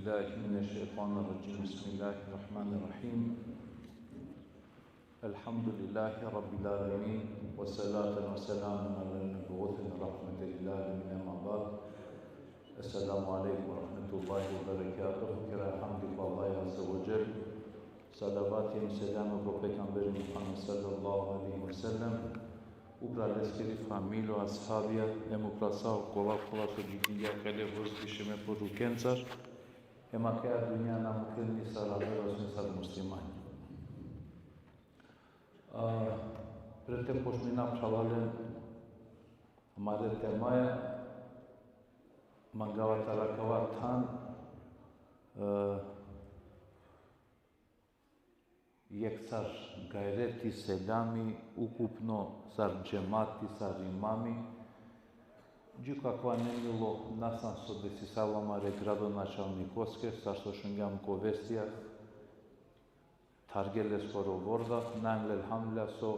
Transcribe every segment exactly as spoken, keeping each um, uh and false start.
بالله من الشيطان الرجيم. بسم الله الرحمن الرحيم. الحمد لله رب العالمين، والصلاة والسلام على المبعوث رحمة للعالمين، أما بعد. السلام عليكم ورحمة الله وبركاته. Kera hamdi ko Allah azze ve dželle. Salavati hem selami ko pejgamberi Muhammed sallallahu alejhi ve sellem, upra leskeri familija, ashabija, hem upra sa okola kola so dživdingja kale vozvišime porukencar, hem akaja dunja na mukel nisar avera osim sar muslimanja. A, pred te počmina, phralalen, amare temaja, mangava te arakava than, e, jekh sar gajreti, selami, ukupno sar džemati, sar imami, dži ko akava nemilo nastan so desisalo amare gradonačalnikoske, sar so šungjam ko vestija, thargje leskoro vorda, na angle, elhamdulillah, so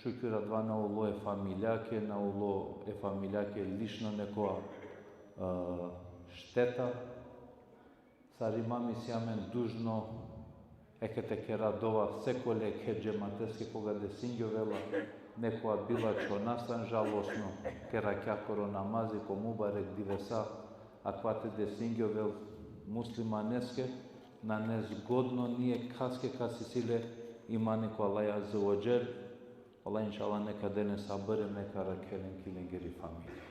šukir adava na ulo e familijake, na ulo e familijake lično nekoja, e, šteta, sar imami si amen dužno, eke te kera dova sekole jekhe džemateske koga desingjovela nekoja bilačho nastan žalosno, kera jakoro namazi ko mubarek divesa, akava te desingjovel muslimaneske, nane zgodno nijekhaske kas isi le imani ko Allah azze ve dželle. Allah inšallah neka den len sabri, neka arakhel len ki lengeri familija.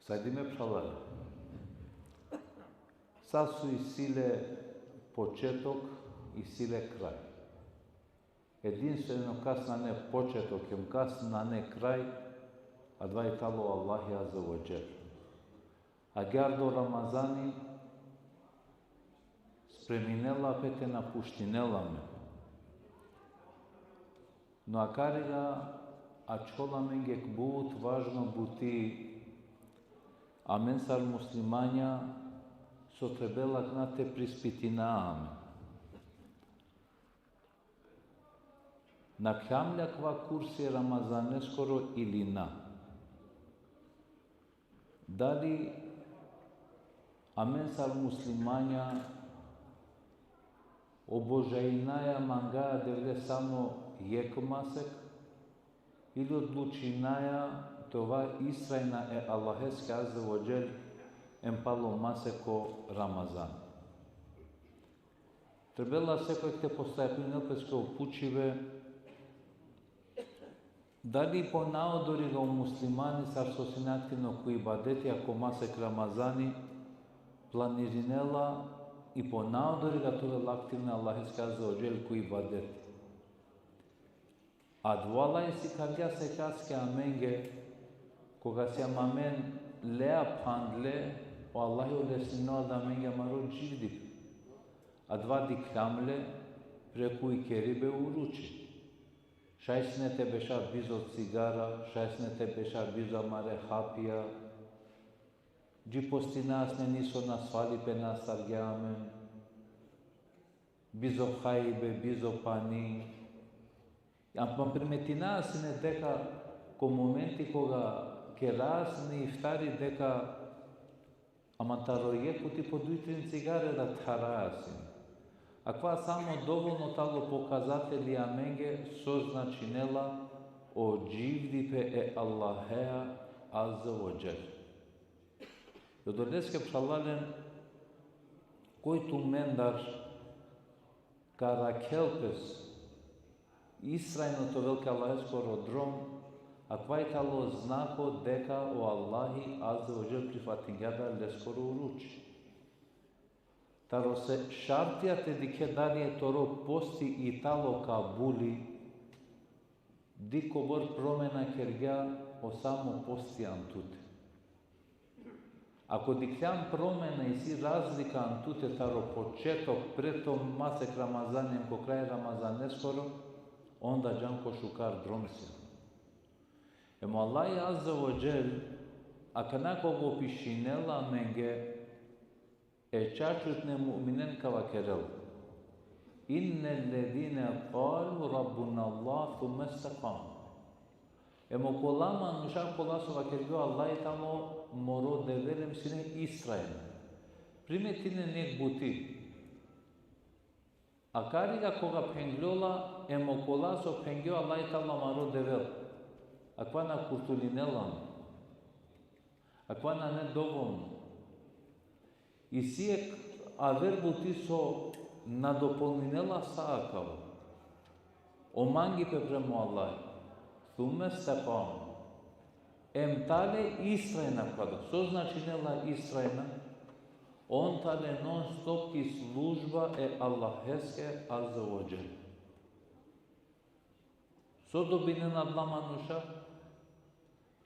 Sajdime phralalen, sa so isi le početok, isi le kraj. Edinstveno kas nane početok hem kas nane kraj, adava i talo Allahi azze ve dželle. Agjaar do Ramazani spreminela pe te napuštinel amen. No akariga ačhola amenge jekh but važno buti, amen sar muslimanja, so trebela akana te prispitina amen. Nakhljam li akava kursi e Ramazaneskoro ili na? Dali amen sar muslimanja obožajinaja, mangaja Devle samo jekh masek, ili odlučinaja te ova istrajna e Allaheske azze ve dželle em palo masek ko Ramazan? Trebela sekoj te postavini peske o pučibe, dali ponaodoriga o muslimani sar so sine aktivno ko ibadetija ko masek Ramazani, planirinela i ponaodoriga te ovel aktivna e Allaheske azze ve dželle ko ibadeti. Adava Allah sikavgja sekaske amenge, koga sijam amen lea phandle, o Allahi olesninela amenge amaro dživdipe. Adava dikhljam le preku ikeribe u ruči. Šaj sine te beša bizo cigara, šaj sine te beša bizo amare hapija. Dži postina sine, niso nasvalipe na astargja amen. Bizo hajbe, bizo pani. Ama primetina sine deka ko momenti koga kera sine iftari, deka aman taro jekh puti po duj trin cigare da thara sine. Akava samo dovolno talo pokazateli amenge so značinela o dživdipe e Allahea azze ve dželle. Odoleske phralalen, koj tumendar ka arakhel pes istrajno te ovel ki Allaheskoro drom, akava i talo znako deka o Allahi azze ve dželle prifatingja da leskoro oruči. Taro se šartija te dikhe dali e toro posti i talo kabuli, dikh kobor promena kergja o samo posti an tute. Ako dikhljam promena, isi razlika an tute taro početok, pred o masek Ramazani, em ko kraj Ramazaneskoro, onda džan ko šukar drom sijam. Em o Allahi azze ve dželle, akana koga opišinela amenge, e čačutne mu'minen ka vakerel: Innellezine kalu rabbunallah thumme istekamu. Em okola manuša kola so vakergje o Allahi tano moro Devel em sine istrajna. Primetinen jekh buti. Akariga koga phengljola, em okola so phengjo Allah tano amaro Devel. Akava na kurtulinela. Akava nane dovoljno. Isi jekh aver buti so nadopolninela sa akava. O mangipe prema o Allah. Thumme stekamu. Em tane istrajna kola. So značinela istrajna? On tane non stop ki služba e Allaheske azze ve dželle. So dobinena adala manuša?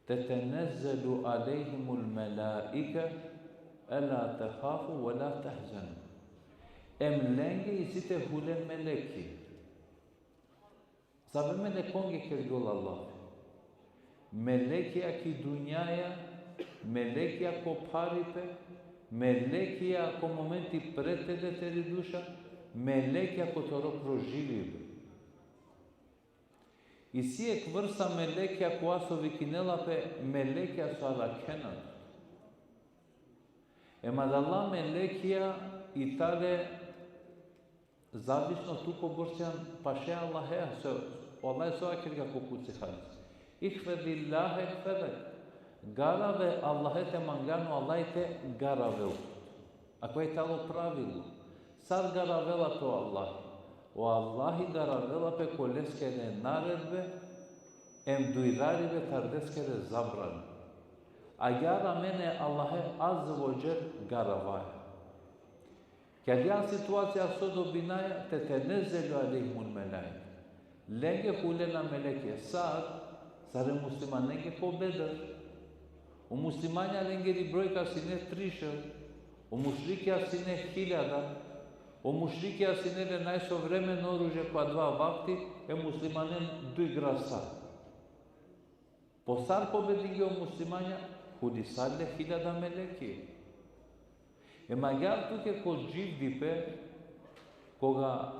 Tetenezzelu alejhimul melaike ela tehafu ve la tehzenu. Em lenge isi te hulen meleki. Sabe melekonge kergjola Allah? Melekija ki dunjaja, melekija ko pharipe, melekija ko momenti pred te de teri duša, melekija ko toro proživibe. Isi jekh vrsta melekija kova so vikinela pe melekija so arakhena. Em adala melekija i tane zavisno tu kobor sian paše Allahe, so, o Allah so vakergja ko kutsi hadis. Ihfezillahe jahfezek. Garave Allahe, te mangan o Allah te garavel. Akava i tano pravilo. Sar garavela pe o Allah? O Allah garavela pe ko leskere naredbe, em dujraribe taro leskere zabrana. Agjaar amen e Allahe azze ve dželle garavaja. Ki adija situacija so dobinaja? Tetenezzelu alejhimul melaike. Lenge hulena melekija. Sar? Sar e muslimanenge ko Bedr. O muslimanja, lengeri brojka sine trišel, o mušrikija sine hiljada, o mušrikija sine le najsovremeno oružje ko adava vakti, e muslimanen duj grasa. Po sar pobedingje o muslimanja? Hudisale hiljada meleki. Em agjaar tuke ko dživdipe, koga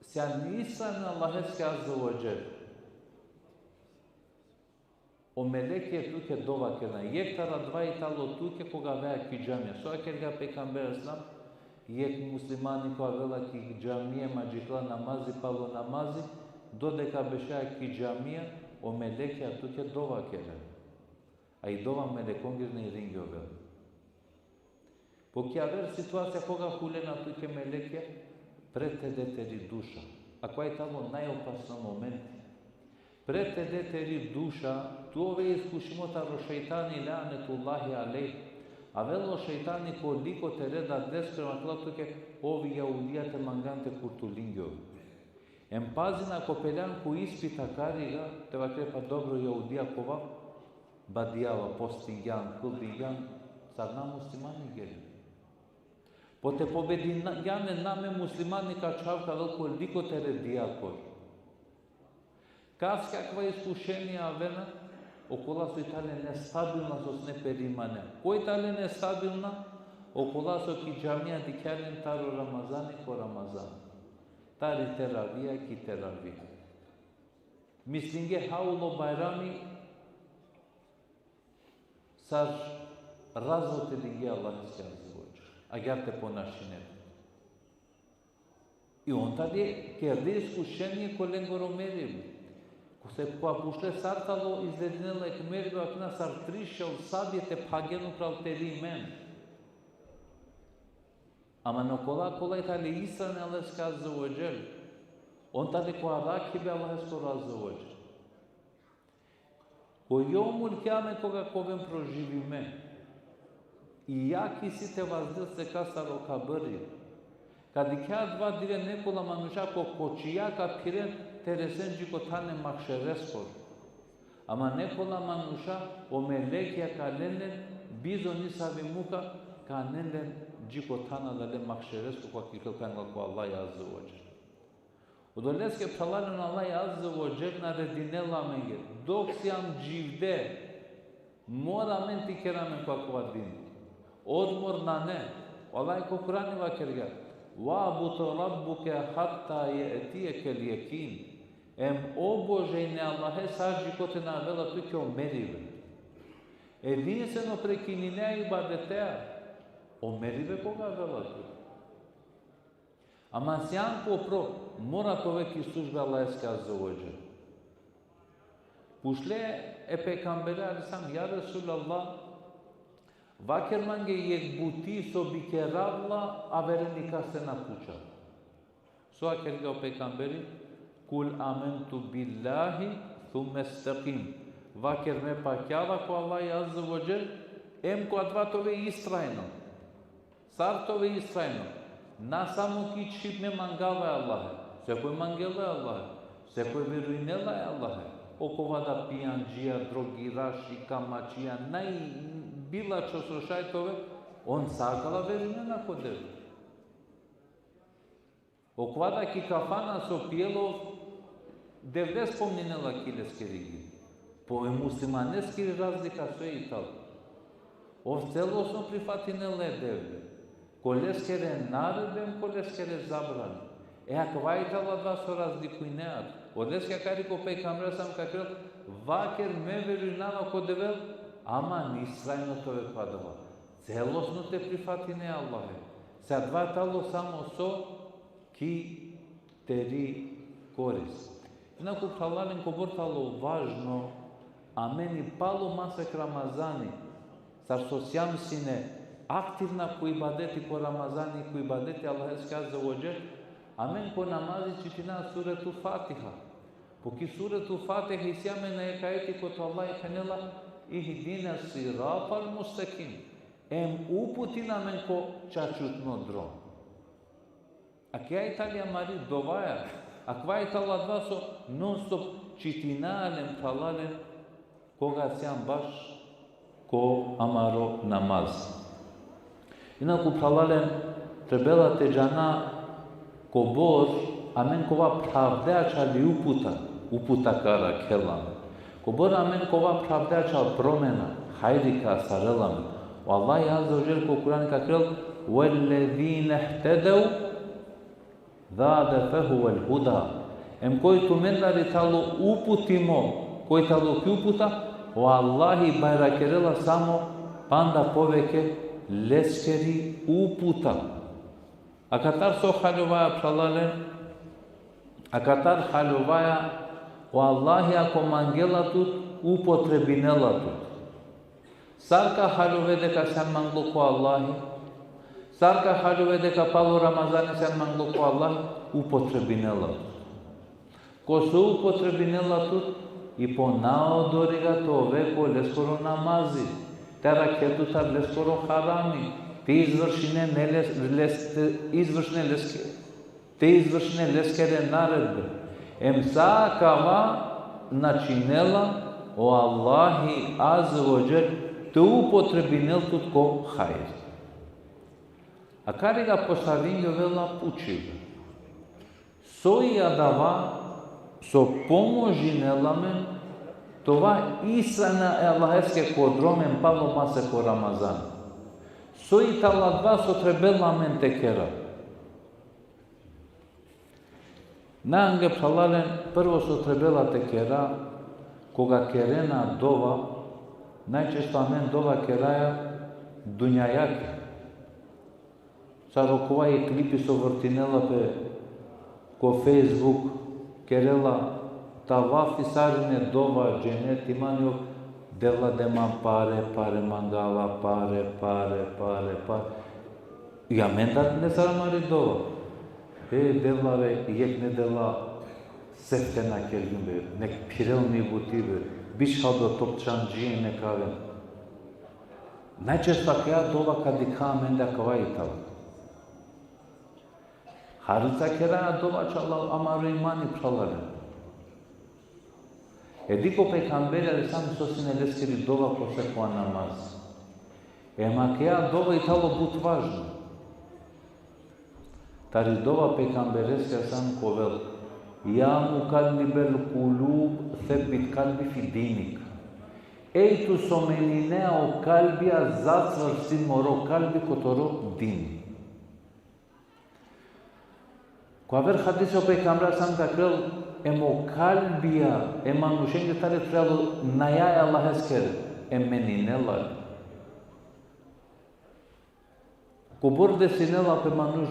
sian istrajna e Allaheske azze ve dželle, o melekija tuke dova kerena. Jekh taro adava i tano tuke koga avea ki džamija. So vakergja pejgamberi alejhi selam? Jekh muslimani kova avela ki džamija, em adžikela namazi palo namazi, dodeka bešea ki džamija, o melekija tuke dova kerena. A i dova melekongiri na iringjovel. Po ki aver situacija koga hulena tuke melekija? Pred te de teri duša. Akava i tano najopasno momenti. Pred te de teri duša, tu ove iskušimo taro šejtani, lanetullahi alejh. Avela o šejtani ko liko tere dadeskoro, vakerela tuke: ov jahudija, te mangan te kurtulingjovel. Em pazin, ako peljan ko ispit akariga, te vakere: pa dobro, jahudija ka ova, badjava, postingjan, kldingjan, sar na muslimani gele. Po te pobedingjan amen, na amen muslimani, ka čhav ka avel ko liko tere dijakor. Kaske akava iskušenija avena? Okola so i tane nestabilna, so sine peri imane. Koj tane nestabilna? Okola so ki džamija dikhea len taro Ramazani ko Ramazan, tari teravija ki teravija. Mislinge haulo Bajrami, sar razvod te dinge Allaheske azze ve dželle. Agjaar te ponašinen. I on tane kerde iskušenie ko lengoro meribe. Ko se, ko apušle sar tano izgledinela jekh meribe, akana sar trišel sabje te phagen upral teri imen. Ama na okola, kola i tane istrajna e Allaheske azze ve dželle. On tane ko arakhibe Allaheskoro azze ve dželle. Ko jomul kijame koga ka oven proživime, i jak isi te vazdel sekastar o kabri. Ka dikhea adava dive nekola manuša ko kočija ka phiren te resen dži ko than e mahšereskoro. Ama nekola manuša, o melekija ka alen len, bizo nisavi muka, ka anen len dži ko than adale mahšeresko, koga ka iklel pe angla ko Allah azze ve dželle. Odoleske phralalen, Allah azze ve dželle naredinela amenge, dok sijam dživde, mora amen te ikera amen ko akava din. Odmor nane. Allah ko Kurani vakergja: va'bud rabbeke hatta je'tijekel jekin. Em obožajne Allahe sar dži kote na avela tuke o meribe. Edinstveno prekinine ibadetea. O meribe koga avela tu. Ama sian ko pro, mora te ove ki službe Allaheske azze ve dželle. Pučle e pejgambere alejhi selam: Ja Resulallah, vaker mange jekh buti so bi kerav la, averen nikaste na pučav. So vakergja o pejgamberi? Kul amentu billahi thumme istekim. Vaker me pakjava ko Allahi azze ve dželle, em ko adava te ove istrajno. Sar te ove istrajno? Na samo ki čhib me mangava e Allahe. Sekoj mangela e Allahe. Sekoj verujnela e Allahe. Okova da pijandžija, drogiraši, kamačija, naj bilačho so šaj te ove, on sa akala verujnena ko Devle. Okova da ki kafana so pijela, Devle spomninela ki leskeri gib. Po e muslimaneskiri razlika so i talo? Ov celosno prifatinela e Devle. Ko leskere naredbe, ko leskere zabrane. E akava i talo adava so razlikujnea. Odoleske akari ko pejgambere sam ka kerel, vaker me verujnava ko Devel, ama istrajno te ove ko adava. Celosno te prifatine Allahe. Se adava talo samo so ki teri korist. Inaku phralalen, kobor talo važno, amen i palo masek Ramazani, sar so sijam sine aktivna ko ibadeti ko Ramazani, ko ibadeti Allaheske azze ve dželle, amen ko namazi čitina suretu Fatiha. Po ki suretu Fatiha isi amen jekh ajeti kote o Allah phenela: Ihdina siratal mustekim. Em uputin amen ko čačutno drom. Akaja i tali amari dovaja, akava i talo adava so non stop čitina len, phralalen, koga sijam baš ko amaro namaz. Inaku phralalen, trebela te džana kobor amen kova phravde ačhali uputa, uputa ka arakhel amen. Kobor amen kova phravde ačhal promena, hajri ka astarel amen. O Allahi azze ve dželle ko Kur'ani ka kerel: Vellezine ihtedev zadehumul huda. Em koj tumendar i talo uputimo, koj talo ki uputa, o Allahi bajrakerela samo panda poveke leskeri uputa. Akatar so haljovaja, phralalen? Akatar haljovaja, o Allahi ako mangela tut, upotrebinela tut. Sar ka haljove deka sijam manglo ko Allahi, sar ka haljove deka palo Ramazani sijam manglo ko Allahi, upotrebinela tut. Ko so upotrebinela tut? I po naodoriga te ove ko leskoro namazi, te arakhe tut taro leskoro harami, te izvršine ne les-, les-, te izvršine leske-, te izvršine leskere naredbe. Em sa akava načinela o Allahi azze ve dželle te upotrebinel tut ko hajri. Akariga postavingjovela pučibe. So i adava so pomožinela amen te ova istrajna e Allaheske ko drom em palo masek o Ramazan? So i talo adava so trebela amen te kera? Nange, phralalen, prvo so trebela te kera, koga kerena dova, najčešće amen dova keraja dunjajake. Sar okova i klipi so vrtinela pe ko Facebook, kerela tavafi, sarine dova, dženeti, mani ov, Devla de man pare, pare mangava, pare, pare, pare, pare. I amen da nesar amari dova. E, Devla be, jekh nedela sefte na kergjum be, nek phirel mi buti be, biš hal do top čanđi nek aven. Najčešće akaja dova ka dikha amende akava i talo. Harica keraja dova ačhal amaro imani, phralalen. E dikh o pejgamberi alejhi selam so sine leskiri dova ko sekova namaz. Em akaja dova i talo but važno. Tari dova pejgambereske alejhi selam ka ovel: Ja mukallibel kulub, sebbit kalbi fi dinik. Ej tu so meninea o kalbija, zacvrsti moro kalbi ko toro dini. Ko aver hadisi o pejgamberi alejhi selam ka kerel, em o kalbija e manušenge tale trajalo naja e Allaheskere, em meninela. Kobor desinela pe manuš,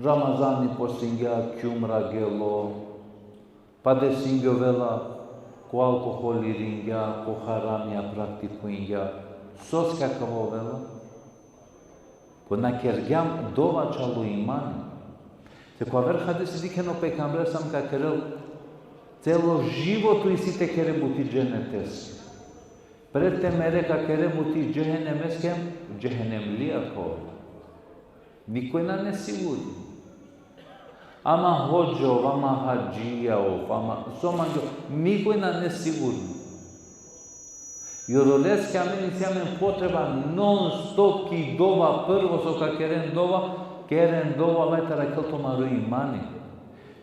Ramazani postingja, ki umra gelo, pa desingjovela, ko alkohol iringja, ko haramija praktikujngja. Soske akava ovela? Ko na kergjam dova čalo imani. Se ko aver hadisi dikhena o pejgamberi sam ka kerel: celo životo isi te kere buti dženeteske. Pred te mere ka kere buti džehenemeske, džehenemlija ka ove. Nikoj nane sigurno. Ama hodža ov, ama hadžija ov, ama so mange ov, nikoj nane sigurno. I odoleske amen isi amen potreba non stop ki dova, prvo so ka keren dova, keren dova, Allahe te arakhel tumaro imani.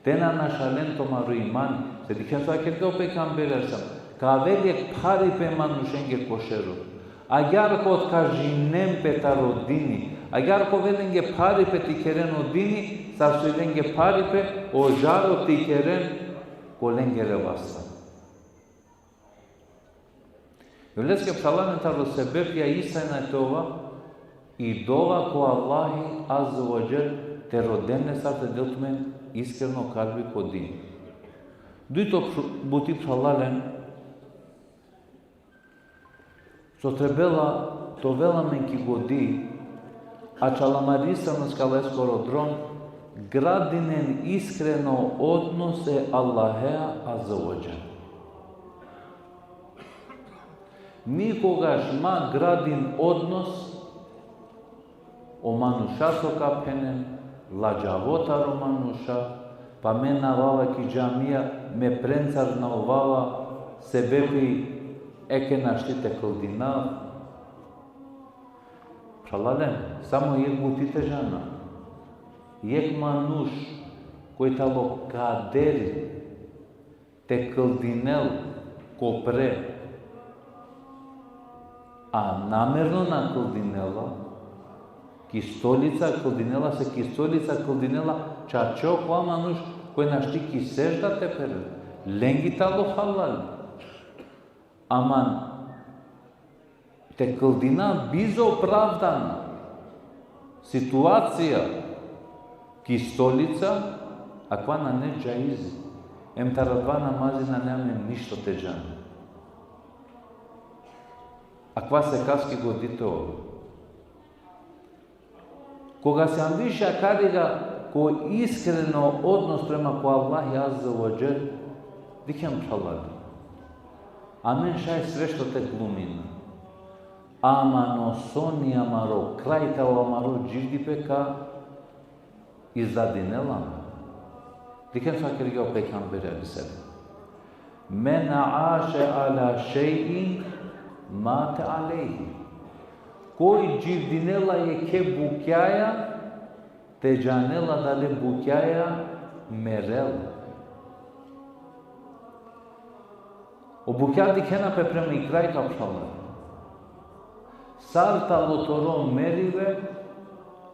Te na našalen tumaro imani. Se dikhen so kergja o pejgamberi alejhi selam. Ka avel jekh pharipe manušenge ko šero. Agjaar ka otkažinen pe taro dini. Agjaar ka ovel lenge pharipe te keren o dini, sar so i lenge pharipe o žaro te keren ko lengere vasta. Odoleske phralalen, taro sebepija istina te ova i dova ko Allahi Azze ve Dželle te roden le sar te del tumen iskreno kalbi ko din. Dujto phr-, buti phralalen, so trebela te ovel amen ki godi, a čala amari iskreno skalaskoro drom, gradinen iskreno odnos e Allahea Azze ve Dželle. Nikogaš ma gradin odnos o manuša so ka phenen, ladžavo taro manuša, pa me na avava ki džamija, me prencar na ovava, sebepi eke našti te kldinav. Phralalen, samo jekh buti te džana. Jekh manuš koj tano kaderi te kldinel ko pre, a namerno na kldinela, ki stolica kldinela, se ki stolica kldinela, čače okova manuš koj našti ki sežda te perel, lengi tano halal. Aman te kldina bizo opravdana situacija ki stolica, akava nane džaizi. Em taro adava namazi nane amen ništo te džana. Akava sekaske godi te ova. Koga sijam više akariga ko iskreno odnos prema ko Allahi Azze ve Dželle, dikhen phralalen. Amen šaj svešto te glumina. Ama o soni amaro, kraj taro amaro dživdipe ka izdadinel amen. Dikhen so kergja o pejgamberi alejhi selam. Men aše ala šej'in mate alejhi. Koj dživdinela jekhe bukjaja, te džanela dale bukjaja merel. O bukja dikhena pe prema i kraj ka phralalen. Sar tano toro meribe,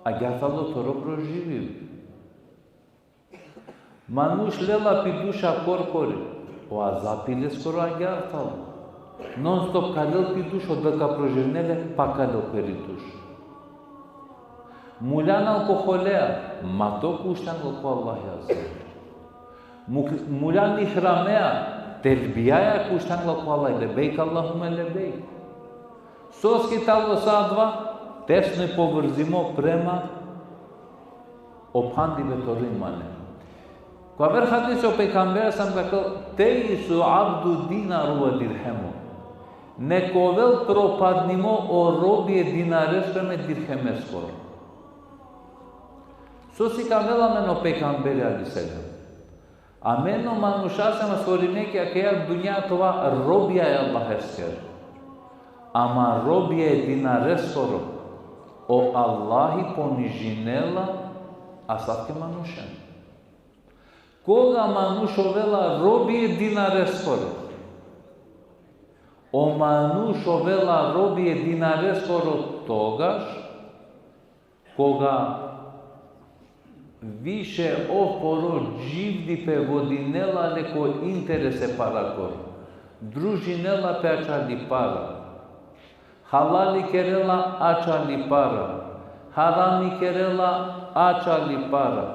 agjaar tano toro proživibe. Manuš lela pi duša korkori, o azapi leskoro agjaar tano. Non stop ka lel pi duš, o Dev ka proživnel le, pa ka lel peri duš. Muljan alkoholea, ma to kuštanglo ko Allahi Azze ve Dželle. Muk-, muljan ihramea, telbijaja kuštanglo ko Allahi, lebejk Allahumme lebejk. Soske tano sa adava tesno i povrzimo prema o phandibe toro imane. Ko aver hadisi o pejgamberi sam ka kerel: Teisu abdu dinar ve dirhemu. Nek ovel propadnimo o robi e dinareske me dirhemeskoro. So sikavel amen o pejgamberi alejhi selam? Amen o manuša sijam stvorime ki akaja dunja te ova robija e Allaheskere. Ama robija e dinareskoro, o Allahi ponižinela asavke manušen. Koga manuš ovela robi e dinareskoro? O manuš ovela robi e dinareskoro togaš koga više ov poro dživdipe vodinela le ko interes e parakoro. Družinela pe ačhali para. Halali kerela, ačhali para. Harami kerela, ačhali para.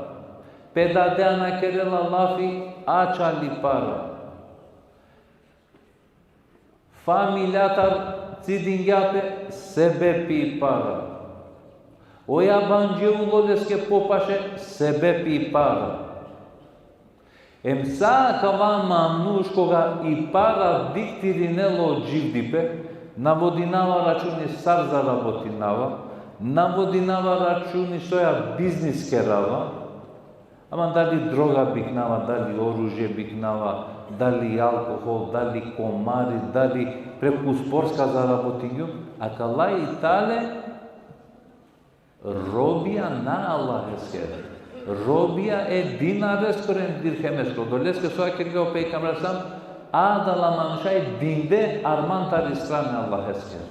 Pe dadea na kerela lafi, ačhali para. Familijatar cidingja pe sebepi para. O jabandžie ulo leske popaše sebepi para. Em sa akava manuš koga i para diktirinela o dživdipe, na vodinava računi sar zarabotinava, na vodinava računi soja biznis kerava, ama dali droga biknava, dali oružje biknava, dali alkohol, dali komari, dali preku sportska zarabotingjum, akala i tale robija na Allaheskere. Robija e dinareskoro em dirhemeskoro. Odoleske so vakergja o pejgamberi alejhi selam, adala manuša i dinde arman tari strana e Allaheskere.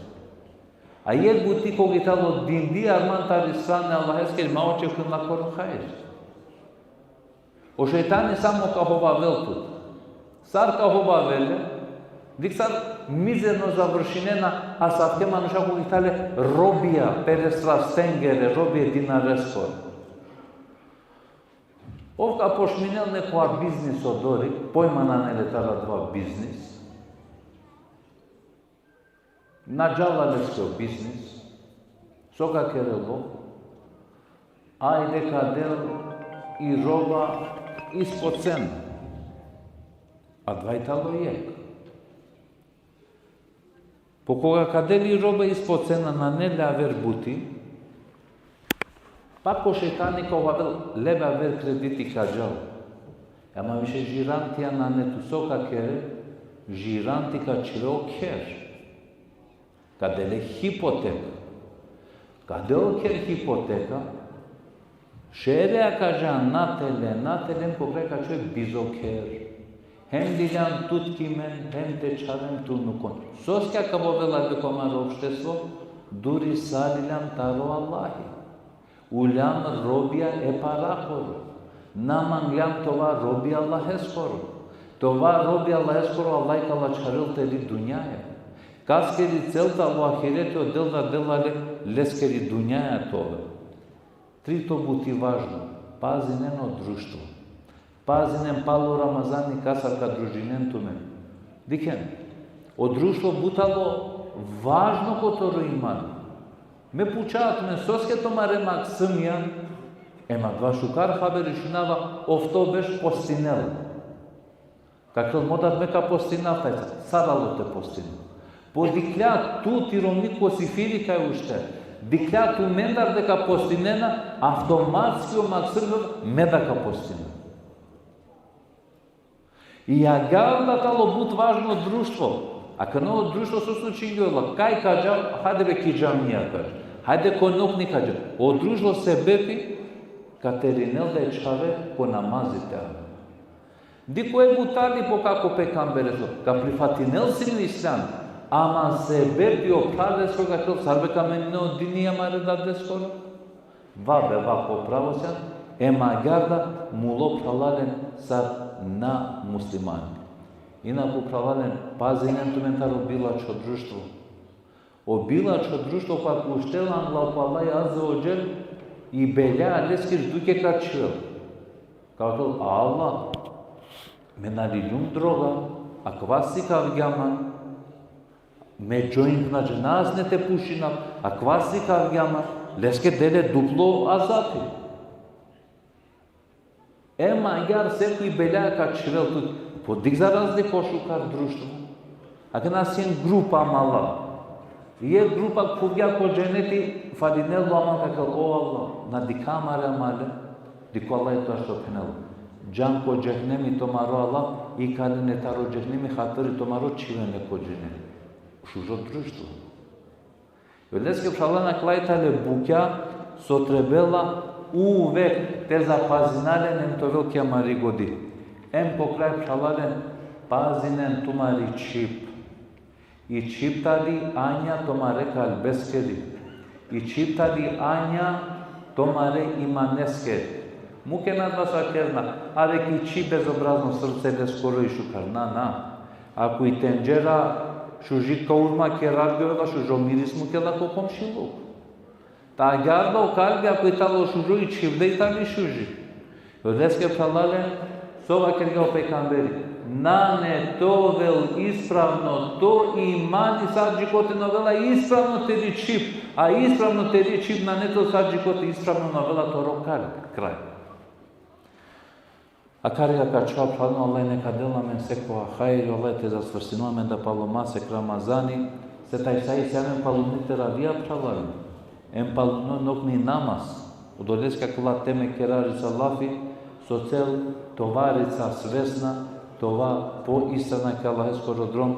A jekh buti koga i tano dindi arman tari strana e Allaheskere, ma očekujin lakoro hajr. O šejtani samo ka hovavel tut. Sar ka hovavel le? Dikh sar mizerno završinena asavke manuša koga i tale robija pe strastengere, robija e dinareskoro. Ov ka pošminel nekoja biznis odori, pojma nane le taro adava biznis. Na džala leske o biznis. So ka kerel ov? Ajde ka del i roba ispod cena. Adava i tano jekh. Po koga ka del i roba ispod cena, nane le aver buti, pak o šejtani ka hovavel, le be aver krediti, ka džal. Ama više žiranti nane tu, so ka kere? Žiranti ka čhive o kher. Ka del le hipoteka. Ka del o kher hipoteka. Šerea ka dža, na te le, na te le, em ko kraj ka čhive bizo kher. Hem liljan tut ki men, hem te čhaven tu nukon. Soske ka ovela dikh amaro opštestvo? Duri sa liljan taro Allahi. Uljam robija e parakoro. Na mangljam te ova robija Allaheskoro. Te ova robija Allaheskoro, Allah ka la čharel teri dunjaja. Kaskeri cel tano ahireti, odel da dela le leskeri dunjaja te ovel. Trito buti važno, pazinen o društvo. Pazinen palo Ramazani kasar ka družinen tumen. Dikhen, o društvo but tano važno ko toro iman. Me pučav tumen, soske tumare maksimja, em adava šukar haberi šunava, ofto berš postinel. Ka kerel, mo dad, me ka postinav tajsa, sar alo te postinav? Po dikhlja tu ti romni ko sifiri kaj ušter. Dikhlja tumendar deka postinena, avtomatski o maksim me da ka postinav. I agjaar da tano but važno društvo. Akana o društvo so slučingjol, kaj ka dža, hajde be ki džamija ka dža. Hajde ko nokni ka dža. O društvo sebepi ka terinel da e čhave ko namazi te aven. Dikh o Ebu Talib, o kaka o pejgamberesoro, ka prifatinel sine o islam, ama sebepi o phraleskoro ka kerel, sar be ka menine o dini amare dadeskoro. Va be va, ko pravo sian, em agjaar da mulo phralalen sar na muslimani. Inaku phralalen, pazinen tumen taro bilačho društvo. O bilačho društvo pa ka uštel angla ko Allah azze ve dželle, i belja leskiri duke ka čhivel. Ka vakerel, Allah, me na liljum droga, akava sikavgja man, me džoinkhna džanazni te pušinav, akava sikavgja man, leske de le duplo azapi. Em agjaar sekoj belja ka čhivel tut, po dikh za razliko šukar društvo. Akana sien grupa amala. Jekh grupa khuvgja ko dženeti, falinel o amal, ka vakerel, o Allah, na dikha amare amale, dikh o Allah, i to ašto phenel. Džan ko džehenemi tumaro Allah, ikalen le taro džehenemi, hatiri tumaro čhiven le ko dženeti. Šužo društvo. Odoleske phralalen, akala i tale bukja so trebela uvek te zapazina len em te ovel ki amari godi. Em po kraj phralalen, pazinen tumari čhib. I čhib tani anja tumare kalbeskeri. I čhib tani anja tumare imaneskeri. Mukena da so vakerena, are ki čhib bezobrazno, srce leskoro i šukar. Na, na. Ako i tendžera Šuži kauzma kerar govela, šužo miris mukela ko komšiluk. Ta agjaar da o kalbi, ako i tano šužo, i čhivde i tani šuži. Odoleske phralalen, so vakergja o pejgamberi: Nane te ovel ispravno to imani, sar džikote na ovela ispravno teri čhib, a ispravno teri čhib nane to sar džikote ispravno na ovela toro kal-, kraj. Akari ka čhava, phralalen, Allah neka del amen sekova hajri, Allah te zasvrstinel amen da palo masek Ramazani, se tajsa isi amen paluni teravija, phralalen. Em paluno nokni namaz. Odoleske akala teme kerari sa lafi, so cel te ova rica svesna, te ova poistrajna ki Allaheskoro drom,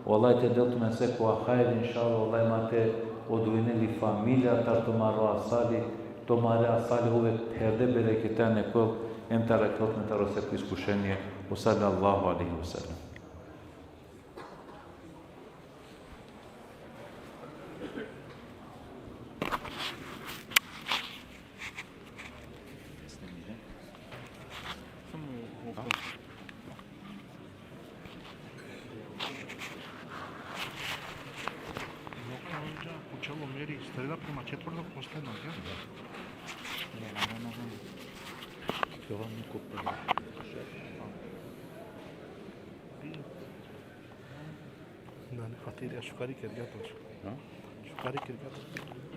o Allah te del tumen sekova hajri, inšallah, o Allah ma te odvojinel i familija tar tumaro asali, tumare asali uvek pherde bereketi anekhol, em te arakhel tumen taro seko iskušenie. Ve sallallahu alejhi ve sellem. Nokta, u čelo meri, strela prema četvrto posledno, ja? Da. Ne, ne, ne, ne. Jovan Kupa. Da, ne, Fatih, ja, šukari kergja to. Ha? Šukari kergja to.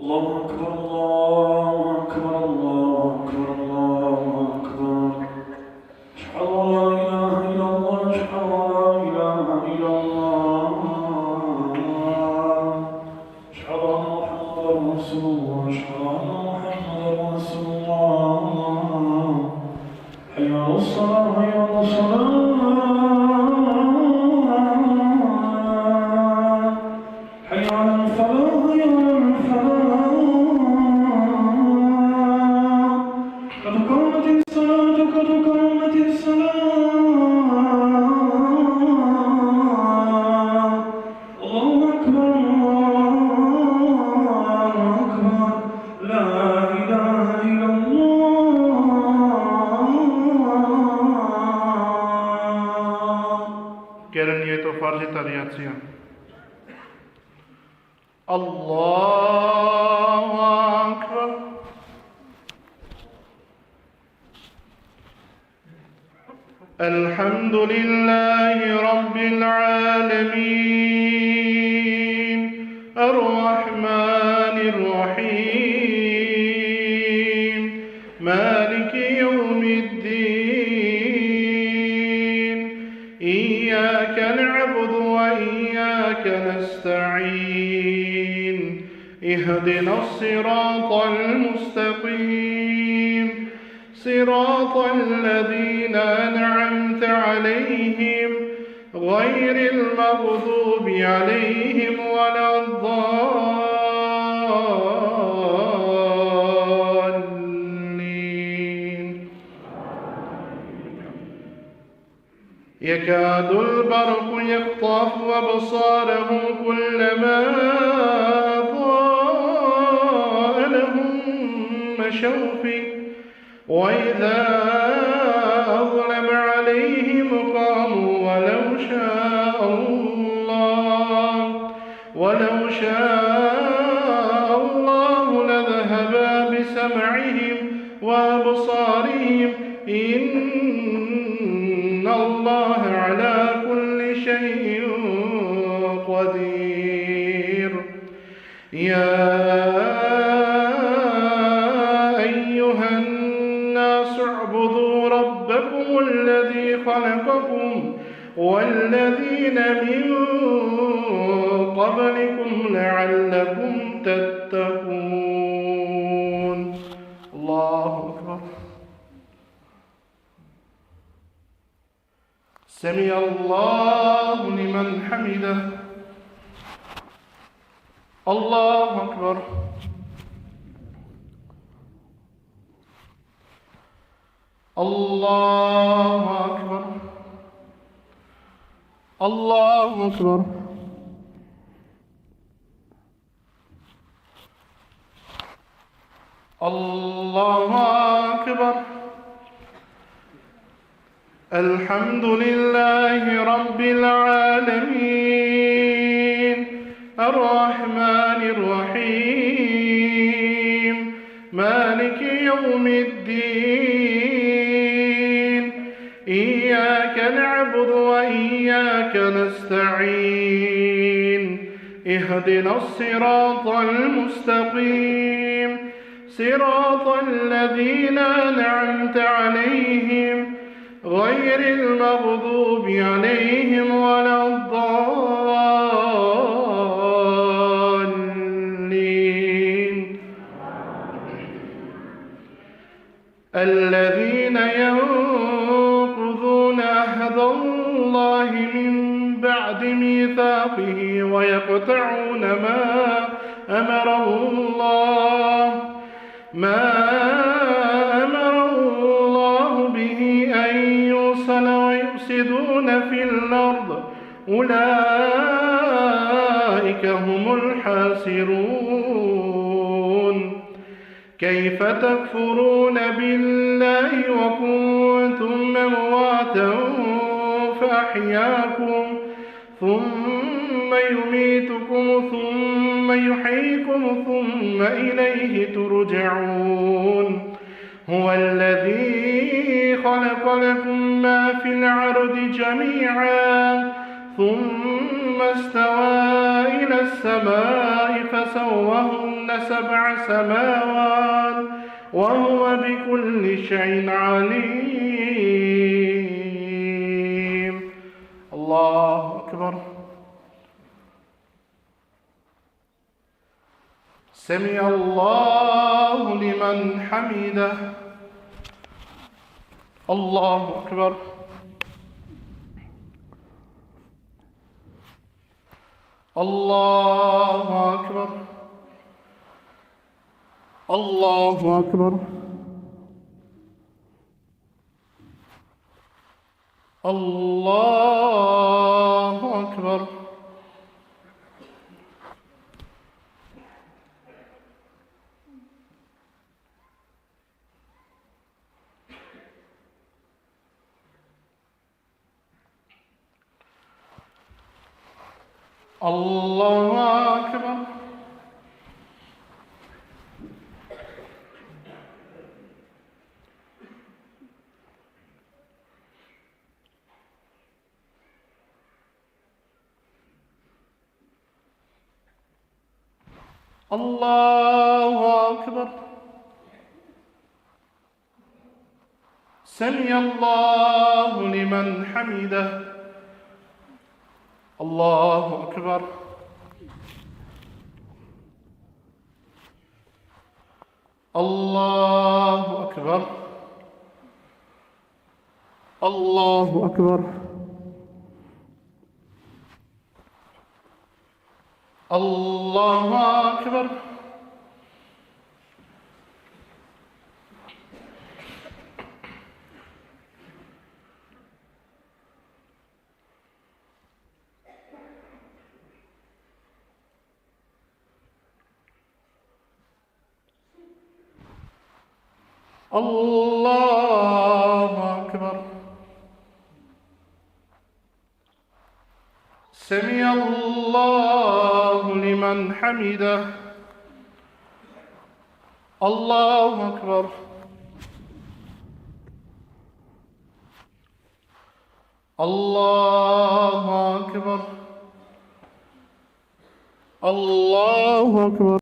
الله أكبر، الله أكبر، الله أكبر، الله أكبر. أشهد أن لا إله إلا الله، أشهد أن لا إله إلا الله. أشهد أن محمدا رسول الله، أشهد أن محمدا رسول الله. حي على الصلاة، حي على الصلاة. حي على الفلاح، حي على الفلاح. قد قامت الصلاة، قد قامت الصلاة. الله أكبر، الله أكبر. لا إله إلا الله. Keren je to farzi tari jacija. الله أكبر. الحمد لله رب العالمين. الرحمن الرحيم. مالك يوم الدين. إياك نعبد وإياك نستعين. اهدنا الصراط المستقيم. صراط الذين أنعمت عليهم غير المغضوب عليهم ولا الضالين. يكاد البرق يخطف أبصارهم كلما أضاء لهم مشوا فيه وإذا أظلم عليهم قاموا ولو شاء الله، ولو شاء الله لذهب بسمعهم وأبصارهم، إن الله على كل شيء قدير. يا أيها الناس اعبدوا ربكم الذي خلقكم والذين من قبلكم لعلكم تتقون. الله أكبر. سمع الله لمن حمده. الله أكبر. الله أكبر. الله أكبر. الله أكبر. الحمد لله رب العالمين. الرحمن الرحيم. مالك يوم الدين. إياك نعبد وإياك نستعين. اهدنا الصراط المستقيم. صراط الذين أنعمت عليهم غير المغضوب عليهم ولا الضالين. الذين ينقضون عهد الله من بعد ميثاقه ويقطعون ما أمر الله، ما أمر الله به أن يوصل ويفسدون في الأرض، أولئك هم الخاسرون. كيف تكفرون بالله وكنتم أمواتا فأحياكم، ثم يميتكم ثم يحييكم ثم إليه ترجعون. هو الذي خلق لكم ما في الأرض جميعا ثم استوى إلى السماء فسواهن سبع سماوات وهو بكل شيء عليم. الله أكبر. سمع الله لمن حمده. الله أكبر. الله أكبر. الله أكبر. الله أكبر. الله أكبر. الله أكبر. سمع الله لمن حمده. الله أكبر. الله أكبر. الله أكبر. الله أكبر. الله أكبر. سمع الله لمن حمده. الله أكبر. الله أكبر. الله أكبر.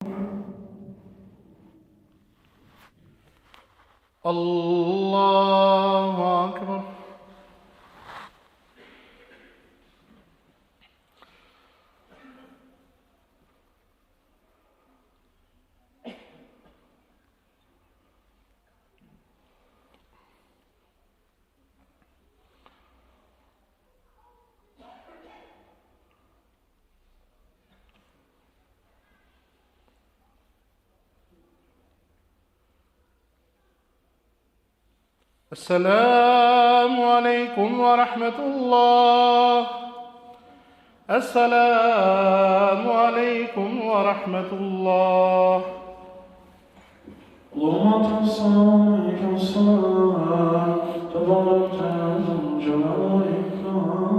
الله أكبر. السلام عليكم ورحمة الله. السلام عليكم ورحمة الله. اللهم أنت السلام ومنك السلام، تباركت يا ذا الجلال والإكرام.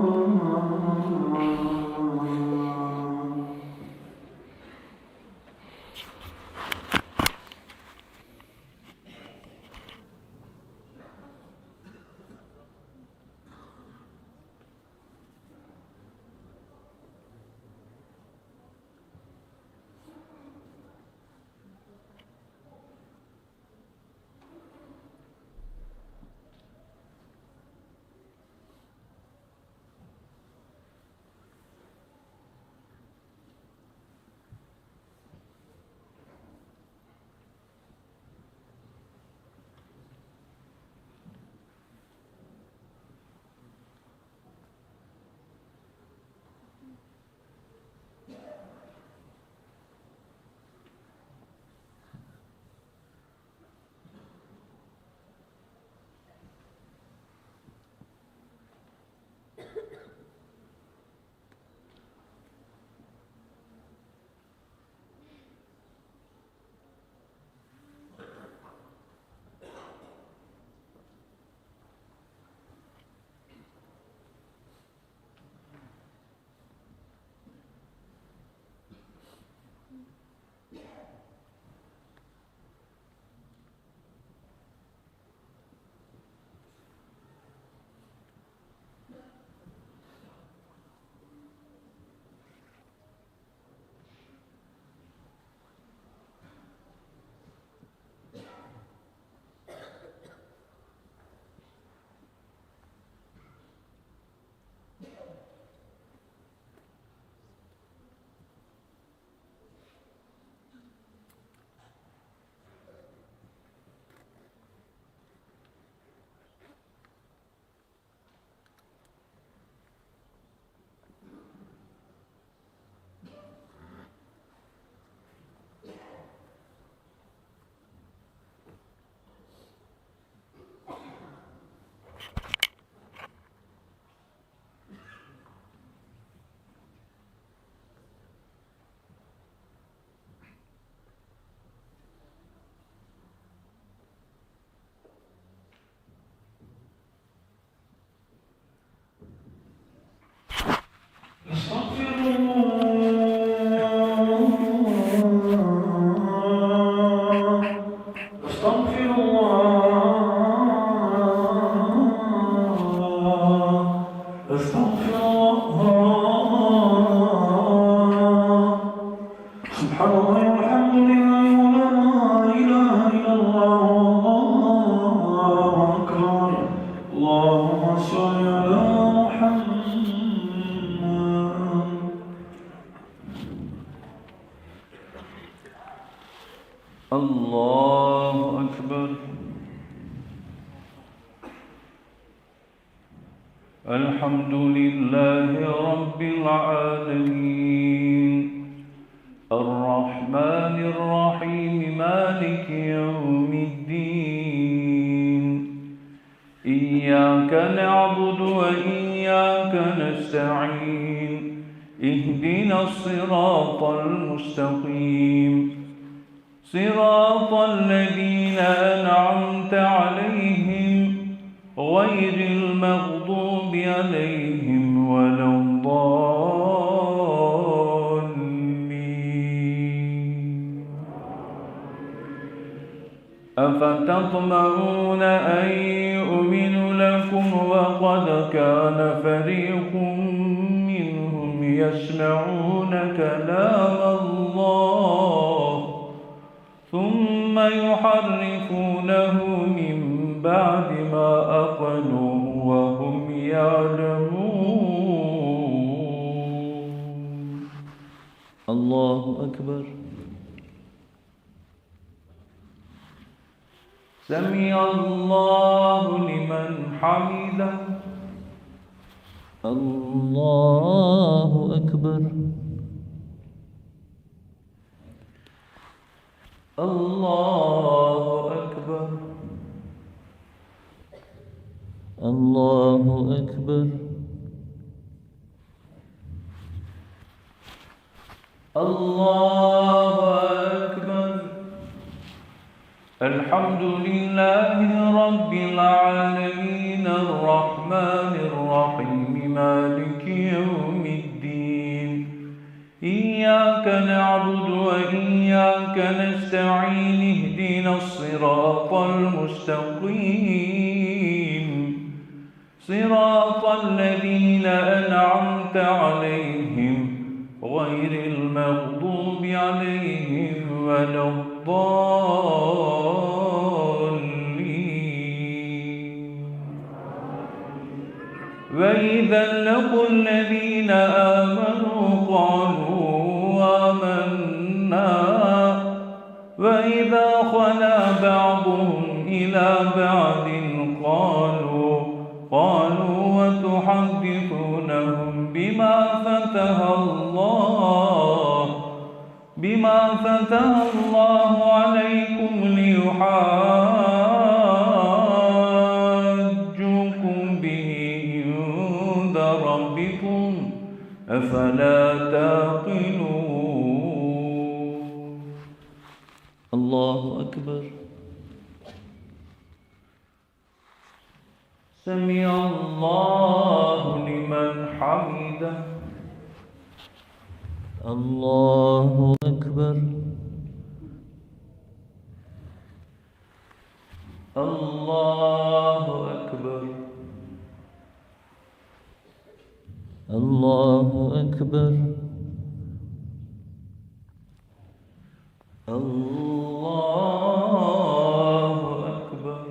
سبحان الله والحمد لله ولا إله إلا الله والله أكبر. اللهم صل على محمد. الله أكبر. الحمد لله رب العالمين. الرحمن الرحيم. مالك يوم الدين. إياك نعبد وإياك نستعين. اهدنا الصراط المستقيم. صراط الذين أنعمت عليهم غير المغضوب عليهم ولا الضالين. أفتطمعون أن يؤمنوا لكم وقد كان فريق منهم يسمعون كلام الله ثم يحرفونه من بعد ما عقلوه وهم يعلمون. الله أكبر. سمع الله لمن حمده. الله أكبر. الله أكبر. الله أكبر. الله أكبر. الحمد لله رب العالمين. الرحمن الرحيم. مالك يوم الدين. إياك نعبد وإياك نستعين. اهدنا الصراط المستقيم. صراط الذين أنعمت عليهم غير المغضوب عليهم ولا الضالين. وإذا لقوا الذين آمنوا قالوا آمنا وإذا خلا بعضهم إلى بعض قالوا، قالوا وتحدثونهم بما فتح الله، بما فتح الله عليكم ليحاجوكم به عند ربكم، أفلا تعقلون. الله أكبر. سمع الله لمن حمده. الله أكبر. الله أكبر. الله أكبر. الله أكبر.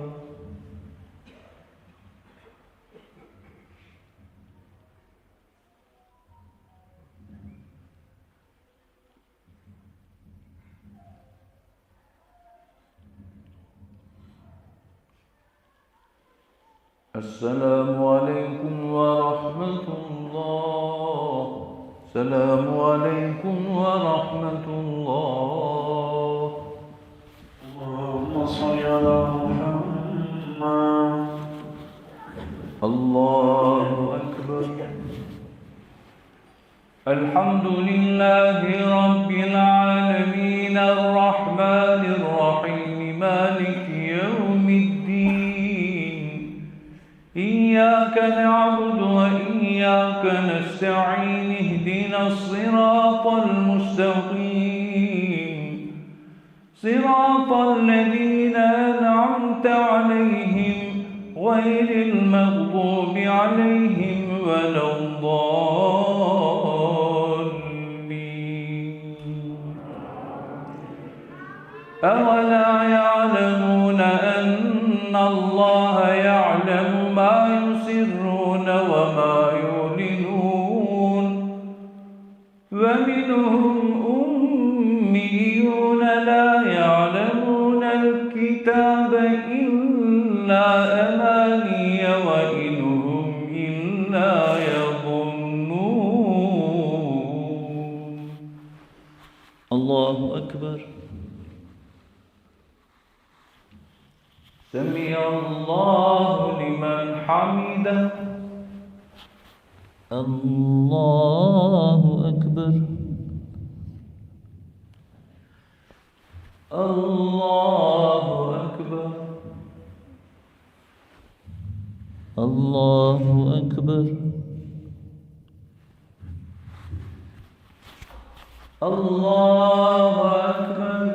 السلام عليكم ورحمة الله. السلام عليكم ورحمة الله. اللهم صل على محمد. الله أكبر. الحمد لله رب العالمين. الرحمن الرحيم. مالك يوم الدين. إياك نعبد وإياك نستعين. اهدنا الصراط المستقيم. صراط الذين أنعمت عليهم غير المغضوب عليهم ولا الضالين. أولا يعلمون أن الله يعلم ما يسرون وما يعلنون. ومنهم أميون لا يعلمون الكتاب إلا أماني وإن هم إلا يظنون. الله أكبر. سمع الله لمن حمده. الله أكبر. الله أكبر. الله أكبر. الله أكبر.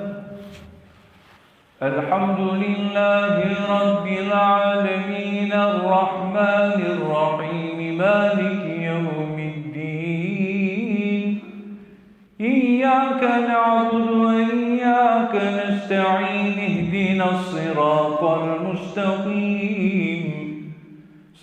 الحمد لله رب العالمين الرحمن الرحيم مالك يوم الدين. إياك نعبد وإياك نستعين. اهدنا الصراط المستقيم.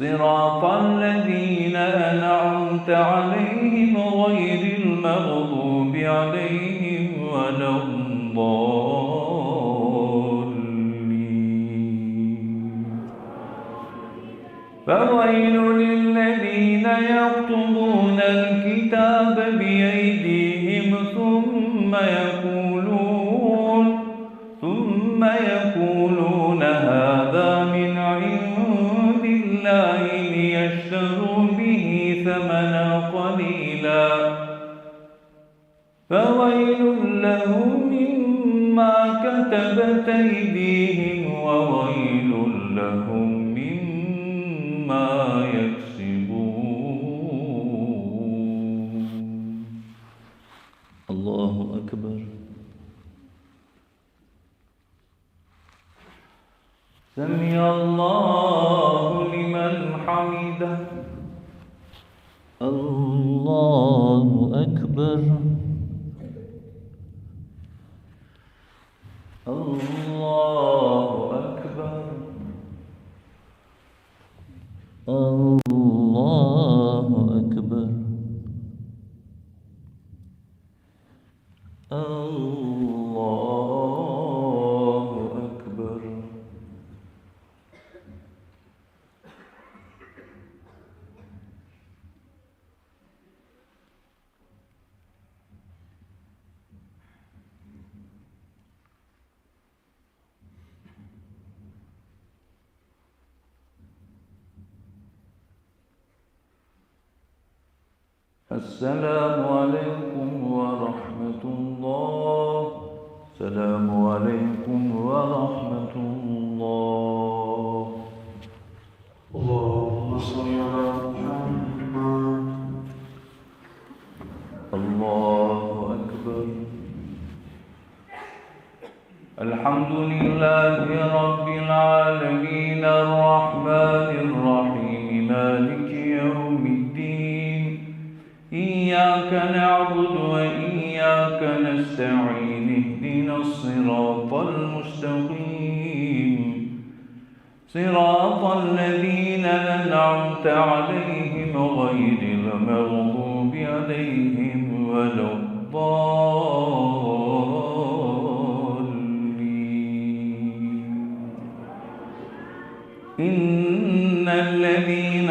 صراط الذين أنعمت عليهم غير المغضوب عليهم ولا الضالين. فويل للذين يكتبون الكتاب بأيديهم ثم يقولون ثم يقولون هذا من عند الله ليشتروا به ثمنا قليلا فويل لهم مما كتبت أيديهم وويل لهم مما يكسبون. الله أكبر. سمع الله لمن حمده. الله أكبر. الله أكبر. الله أكبر. الله أكبر. السلام عليكم ورحمة الله. السلام عليكم ورحمة الله. اللهم صل على محمد. الله أكبر. الحمد لله رب العالمين الرحمن الرحيم مالك يوم الدين. إياك نعبد وإياك نستعين. اهدنا الصراط المستقيم. صراط الذين أنعمت عليهم غير المغضوب عليهم ولا الضالين. إن الذين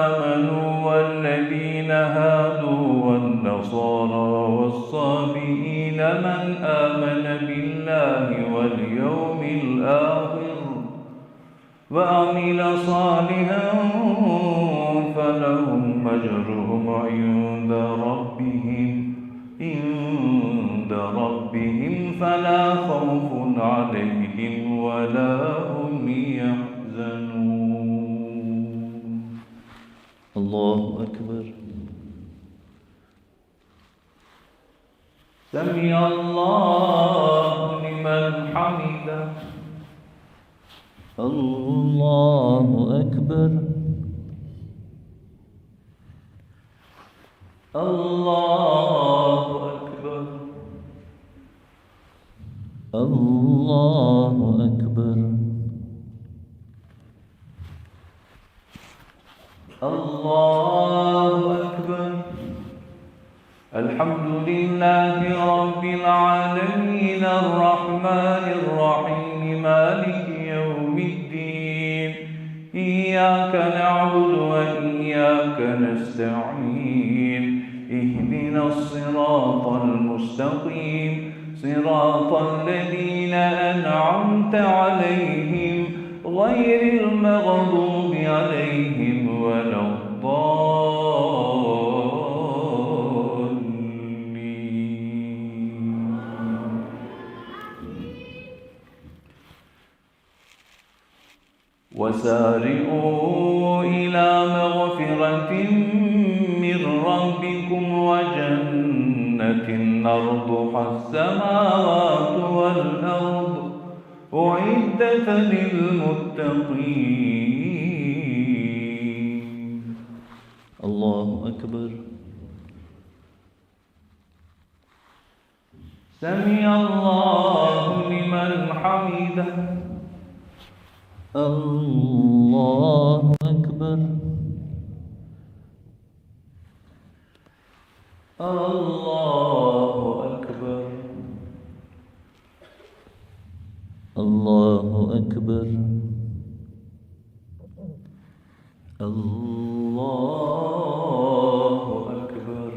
آمنوا والذين هادوا والنصارى والصابئين من آمن بالله واليوم الآخر وعمل صالحا فلهم أجرهم عند ربهم عند ربهم فلا خوف عليهم ولا هم يحزنون. الله أكبر. سمع الله لمن حمده. الله أكبر. الله أكبر. الله أكبر. الله أكبر. الحمد لله رب العالمين، الرحمن الرحيم، مالك يوم الدين. إياك نعبد وإياك نستعين. اهدنا الصراط المستقيم، صراط الذين أنعمت عليهم، غير المغضوب عليهم ولا الضالين. وسارعوا إلى مغفرة من ربكم وجنة عرضها السماوات والأرض أعدت للمتقين. الله أكبر. سمع الله لمن حمده. الله أكبر. الله أكبر. الله أكبر. الله أكبر.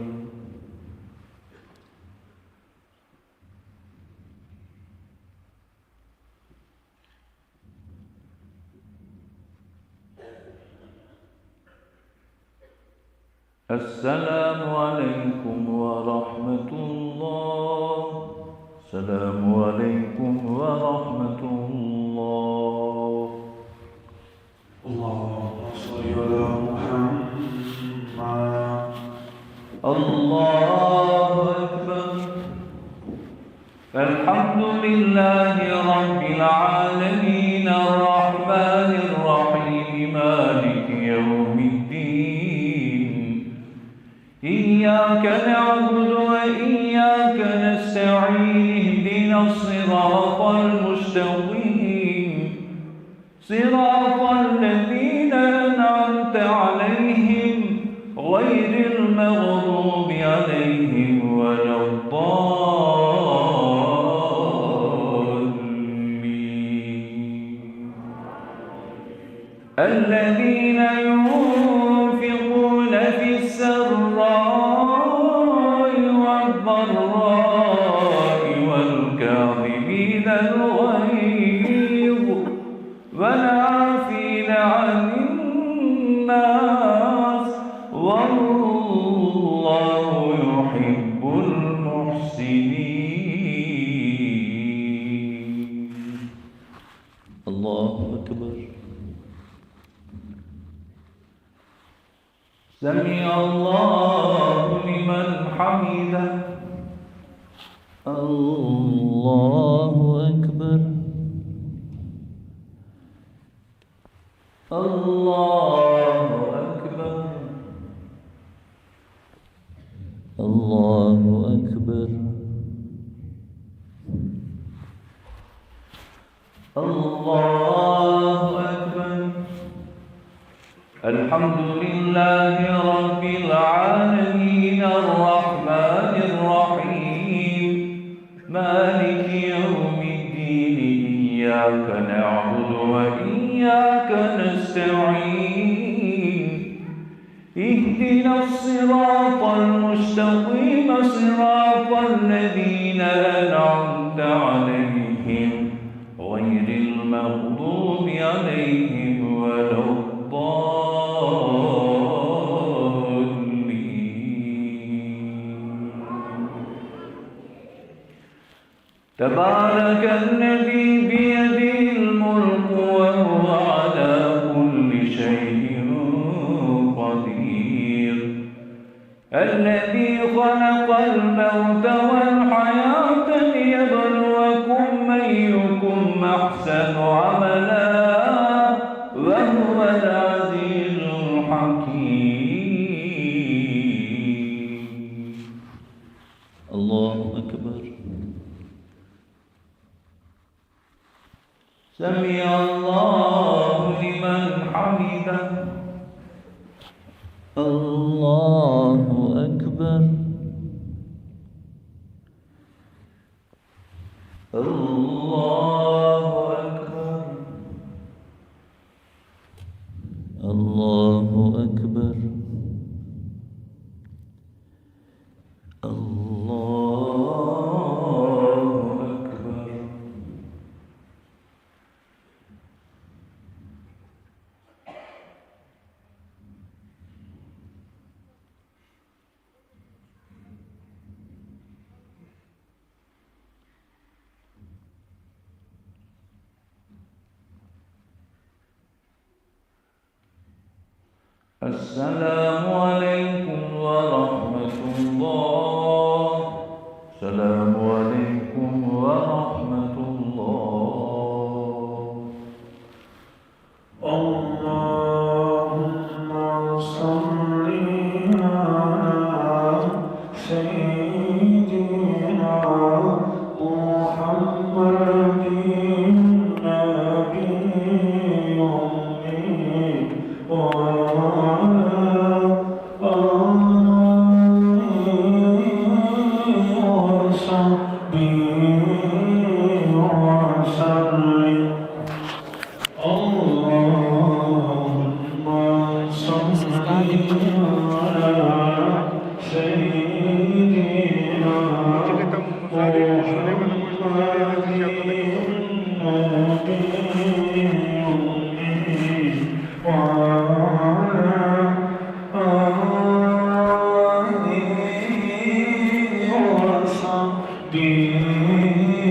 السلام عليكم ورحمة الله. السلام عليكم ورحمة الله. اللهم صل على محمد. الله أكبر. الحمد لله رب العالمين، الرحمن الرحيم، مالك يوم الدين. إياك نعبد وإياك نستعين. اهدنا الصراط المستقيم، صراط الذين أنعمت عليهم، غير المغضوب عليهم ولا الضالين. الذين ينفقون في السراء والضراء والكاظمين الغيظ والعافين عن الناس، والله يحب المحسنين. الله أكبر. سمع الله لمن حمده. الله أكبر. الله أكبر. الله أكبر. الله أكبر. الحمد لله رب العالمين، الرحمن الرحيم، مالك يوم الدين. إياك نعبد وإياك نستعين. اهدنا الصراط المستقيم، صراط الذين أنعمت عليهم، غير المغضوب عليهم ولا الضالين. تبارك الذي بيده الملك وهو على كل شيء قدير. الذي خلق الموت والحياة ليبلوكم أيكم أحسن عملا وهو العزيز الحكيم. سمع الله لمن حمده. الله أكبر. الله أكبر. الله أكبر. الله أكبر. السلام عليكم ورحمة الله. السلام عليكم ورحمة الله. اللهم صل على سيدنا محمد النبي الأمي وعلى آله وصحبه وسلم. اللهم صل على سيدنا محمد النبي وعلى آله وصحبه